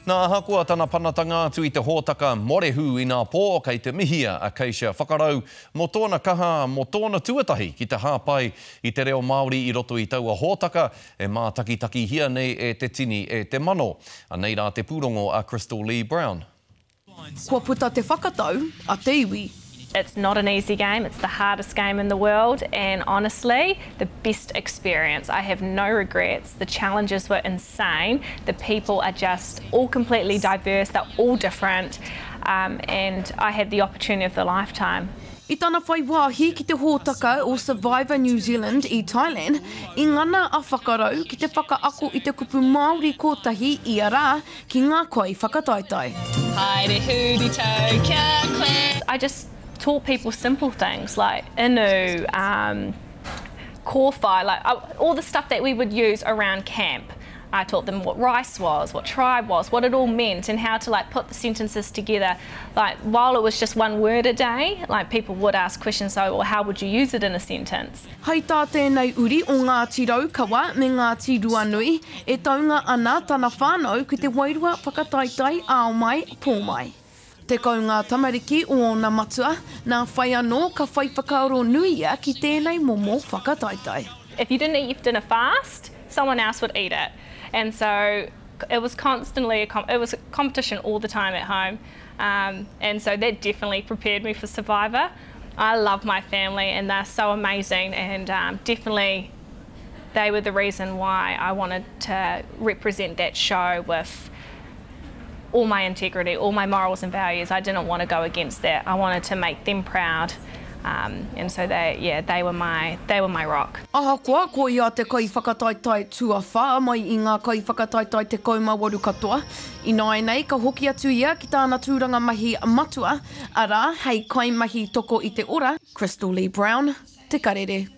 Nā, ahakoa tana panatanga atu i te hōtaka Morehu inapō, kei te mihia a Keisha Whakarau mō tōna kaha, mō tōna tuatahi ki te hāpai i te reo Māori i roto i taua hōtaka e mātakitakihia nei e te tini, e te mano. Anei rā te pūrongo a Crystal Lee Brown. Kua puta te whakatau a te iwi. It's not an easy game, it's the hardest game in the world and honestly the best experience. I have no regrets, the challenges were insane, the people are just all completely diverse, they're all different um, and I had the opportunity of the lifetime. I tana whai wāhi ki te hōtaka o Survivor New Zealand i Thailand, i ngana a Whakarau ki te whakaako i te kupu Māori kotahi ia rā ki ngā kai whakataetae. Haere huritau kia koe. I just taught people simple things like inu, um, kōwhai, like all the stuff that we would use around camp. I taught them what rice was, what tribe was, what it all meant and how to like put the sentences together. Like while it was just one word a day, like people would ask questions, so well, how would you use it in a sentence? Hei tā tēnei uri o Ngāti Raukawa me Ngāti Ruanui, e taunga ana tana whānau ki te wairua whakataetae ao mai, pō mai. 10 ngā tamariki o ōna matua, nā whai anō ka whai whakaaro nui ia ki tēnei momo whakataetae. If you didn't eat your dinner fast, someone else would eat it. And so it was constantly a, it was a competition all the time at home. Um, and so that definitely prepared me for Survivor. I love my family and they're so amazing and um, definitely they were the reason why I wanted to represent that show with all my integrity, all my morals and values. I didn't want to go against that. I wanted to make them proud. Um, and so they, yeah, they were my, they were my rock. Ahakoa ko ia te kaiwhakataetae tuawhā mai i ngā kaiwhakataetae 18 katoa, ināianei ka hoki atu ia ki tāna tūranga mahi matua, arā, hei kaimahi toko i te ora, Crystal Lee Brown, Te Karere.